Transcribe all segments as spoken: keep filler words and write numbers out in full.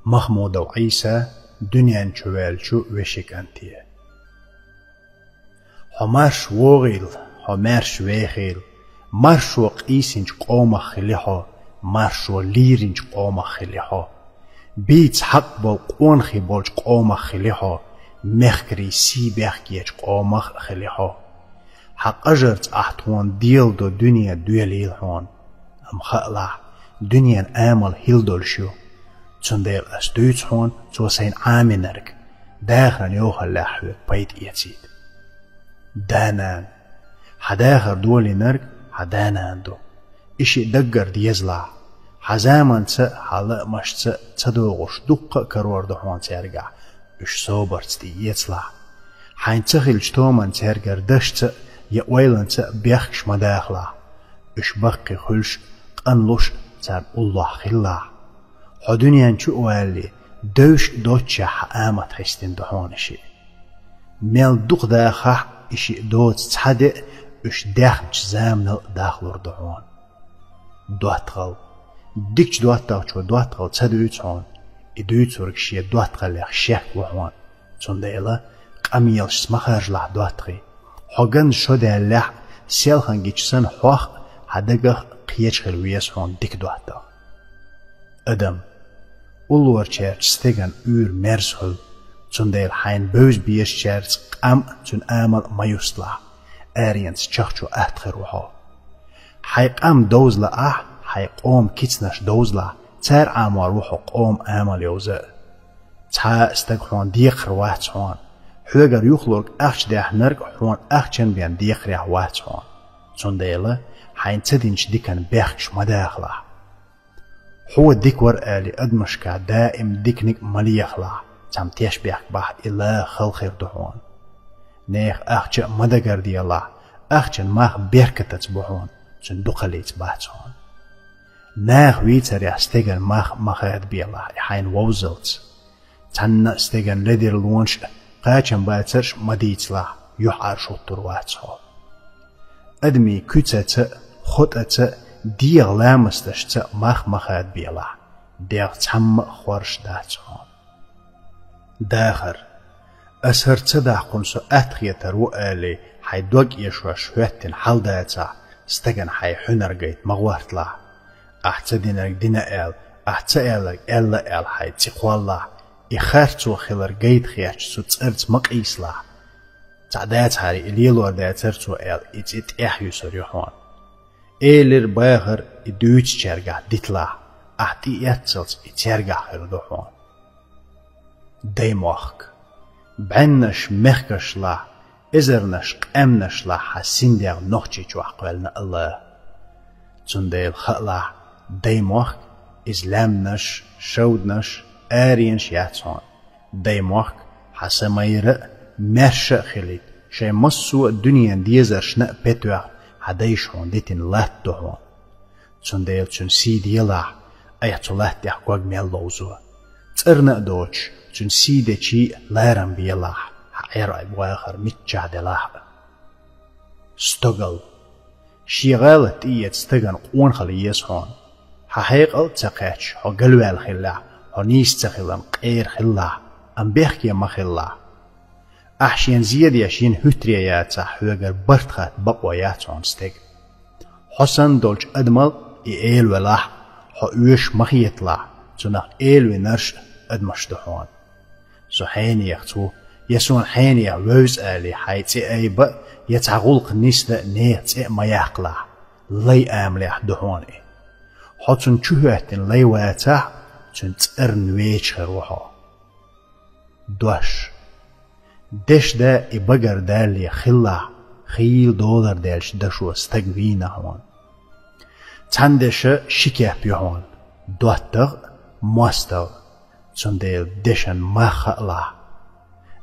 Махмудов Ӏийса, дуьнен чу ваьллачу вешин кӀанте. Хьо марш вогӀийла, хьо маьрша вехийла, маршо къийсинчу къомах хили хьо, маршо лийринчу къомах хили хьо. Бийца хьакъ болу къонахий болчу къомах хили хьо, мехкарийн сий бехкечу къомах хили хьо. Хьан къажарца ахь тхуна делла до дуьне доьлийла хьуна. Амма хаалахь, дуьненан амал хӀилла долуш ю. Цундела ас дуьйцу хьуна цо сайна Ӏамийнарг, дахаран йохаллехь хьоьга пайда эцийта. Да-нана. Хьан дахар долийнарг хьан да-нана ду. И шиъ даггара дезалахь. Хьан заманца а, хьан лаамашца а ца догӀуш дуккха а карор ду хьуна цаьргахь, уьш собарца тӀеэцалахь. Хьайна ца хиллачу томанна цаьргара дашца а, я ойланца а бехкаш ма дахалахь. Уьш баккхий хуьлуш а, къанлуш а царна уллохь хилалахь. Хьо дуьнен чу а валале, девш а доццушехь хьан амат хьестина ду хьуна и шиъ. Мел дукха дахахь а, и шиъ доцу цхьа де а уьш даьхначу заманал а дахлур ду хьуна. ДоттагӀал. Дикачу доттагӀчо доттагӀал ца дуьйцу хьуна, и дуьйцург шен доттагӀаллех шек ву хьуна. Цундела къамелашца ма харжалахь доттагӀий. Хьо ганза шо даьллехь а, селхана гича санна хьох а, хьан дагах а кхеча хила веза хьуна дика доттагӀа. Адам. Уллорачаьрчу стеган уьйр мерза хуьлу, цундела хьайна бевза безачаьрца къам а, цуьнан амал а ма юсталахь, аренца чахчо атта хир ву хьо. Хьайн къам довза лаахь, хьайн къоман кицанаш довза лахь, цара Ӏамор ву хьо къоман амал йовза а. Цхьа а стаг хьуна декхар вац хьуна. Хьоьгара юхалург ахча даьхнарг хьуна ахчан бен декхарехь вац хьуна. Цундела хьайна ца динчу дикан бехкаш ма дахалахь. Хьо дика вара аьлла, адамашкахь даим диканиг а ма лехалахь, цхьамма тешнабехк бахь и ла хала хир ду хьуна. Нехан ахча а ма дагарделахь, ахчан мах беркатаца бу хьуна, цуьнан дукхаллица бац хьуна. Наха вийцарехь стеган мах а ма хадабелахь и хьайна вовзалц. Цхьанна а стеган ледарлонаш а, кхачам бацарш а ма дийцалахь, юьхьӀаьржа хӀуттур вац хьо. Адамийн куьцаца а, хотӀаца а, дегӀан ламасташца а мах ма хадабелахь, дегӀ цхьамма а хоржуш дац хьуна. Дахар. Ас хӀара ца дахь, кхунна со атта хетар ву аьлла, хьайн дог эшош хӀоьттина хьал дацахь, стагана хьайн хьуьнар гайта ма гӀорталахь. Ахь ца динарг дина аьлла, ахь ца аьлларг аьлла аьлла хьайн цӀе кхоллалахь, и харцо хилар гайта хетча цу цӀарца ма къийсалахь. Цхьа дацахьара и лелор дацара цо аьлла, и цӀе тӀехь юьсур ю хьуна. Элира бахар и дуьйцучаьргахь диталахь, ахь тӀеэццалц и цаьргахь хир ду хьуна. Даймохк. БӀеннаш мехкашлахь, эзарнаш къаьмнашлахь хьан синдегӀ Нохчийчохь кхоьллина АллахӀа. Цундела хаалахь, даймохк, иза лаьмнаш, шовданаш, аренаш яц хьуна. Даймохк, хьан са майра а, маьрша а хилийта, шайн массо а дуьненан дезаршна а петоьхна, хьан дайша хьуна дитина латта ду хьуна. Цундела цуьнан сий делахь, айхьа цу латта тӀехь ког мел ловзо. ЦӀарна а доцуш, цуьнан сий дечий а ларам белахь, хьан Ӏер-Ӏай бахар миччахь делахь а. Стогал. Шен гӀалат тӀеэца стагана къонахалла еза хьуна. Хьан хьекъал а ца кхаьчча, хьо галваьлла хиллехь, хьо нийса ца хиларна къера хилалахь, амма бехке ма хилалахь. Ахь шена зен деш йина хӀуьттаре яцахь, хьоьгара барт хатта бакъо яц хьуна стеган. Хьо санна долчу адамал и эла велахь а, хьо оьшуш ма хеталахь, цунах элавинарш а адамаш ду хьуна. Со хьенехаца ву, я суна хьенех вевза алий, хьайн цӀе айба а, я цхьа гӀуллакх нисдан а нехан цӀе а ма яккхалахь, лай амалехь ду хьуна и. Хьо цунна чу хӀоьттина лай вацахь а, цуьнан цӀарна веча хир ву хьо. Дош. Дешан да и багара далале хилалахь, хийла долар даьллачу дашо стаг вийна хьуна. Цхьана деша ши кеп ю хьуна, доттагӀа а, мостагӀа а, цундела дешан мах хаалахь.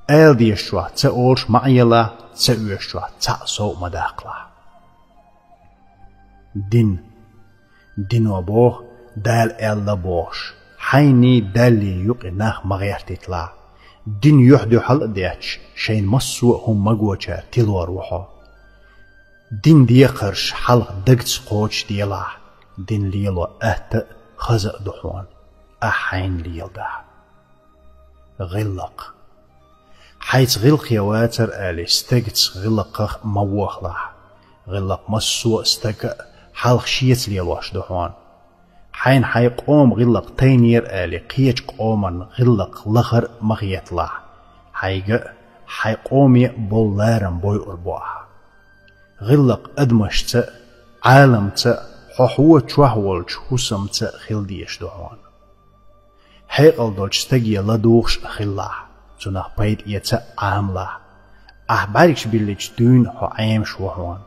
Ала дезачохь ца олуш ма Ӏелахь, ца оьшучохь цхьаъ сов а ма даккхалахь. Дин. Дино боху, Дала аьлла бохуш, хьайний, Даллий юкъе нах ма гӀертийталахь. Дин юьхь-дуьхьал а детташ, шайна массо а хӀума магочара тилор ву хьо. Дин декхарш хьалха дагца кхочушделахь, дин лело атта а, хаза а ду хьуна, ахь хьайна леладахь. ГӀиллакх. Хьайца гӀиллакхе вацар аьле, стегца гӀиллакхах ма вохалахь. ГӀиллакх массо а стага а хьалха шеца лелош ду хьуна. Хьайна хьайн къоман гӀиллакх тайнера аьле, кхечу къоман гӀиллакх лахар а ма хеталахь. Хьайга а, хьайн къоме а болу ларам бойур бу ахьа. ГӀиллакх адамашца а, Ӏаламца а, хьо хьо чохь волчу хӀусамца а хила дезаш ду хьуна. Хьекъал долчу стаге ладугӀуш а хилалахь, цунах пайда эца а Ӏамалахь. Ахь бӀаьргаш биллича дуьйна хьо Ӏемаш ву хьуна.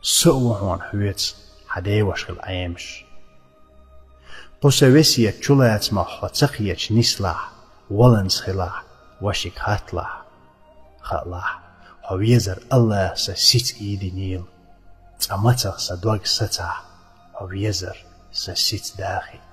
Са а ву хьуна хьоьца хьан деваша хила Ӏемаш. Кху сан весет чулацамах хьо ца кхеташ нислахь, валанца хилахь, вашиг хатталахь. Хаалахь, хьо везар АллахӀа сан сица ийдинийла. Цкъа мацах сан дог сацахь, хьо везар сан сица дахийта.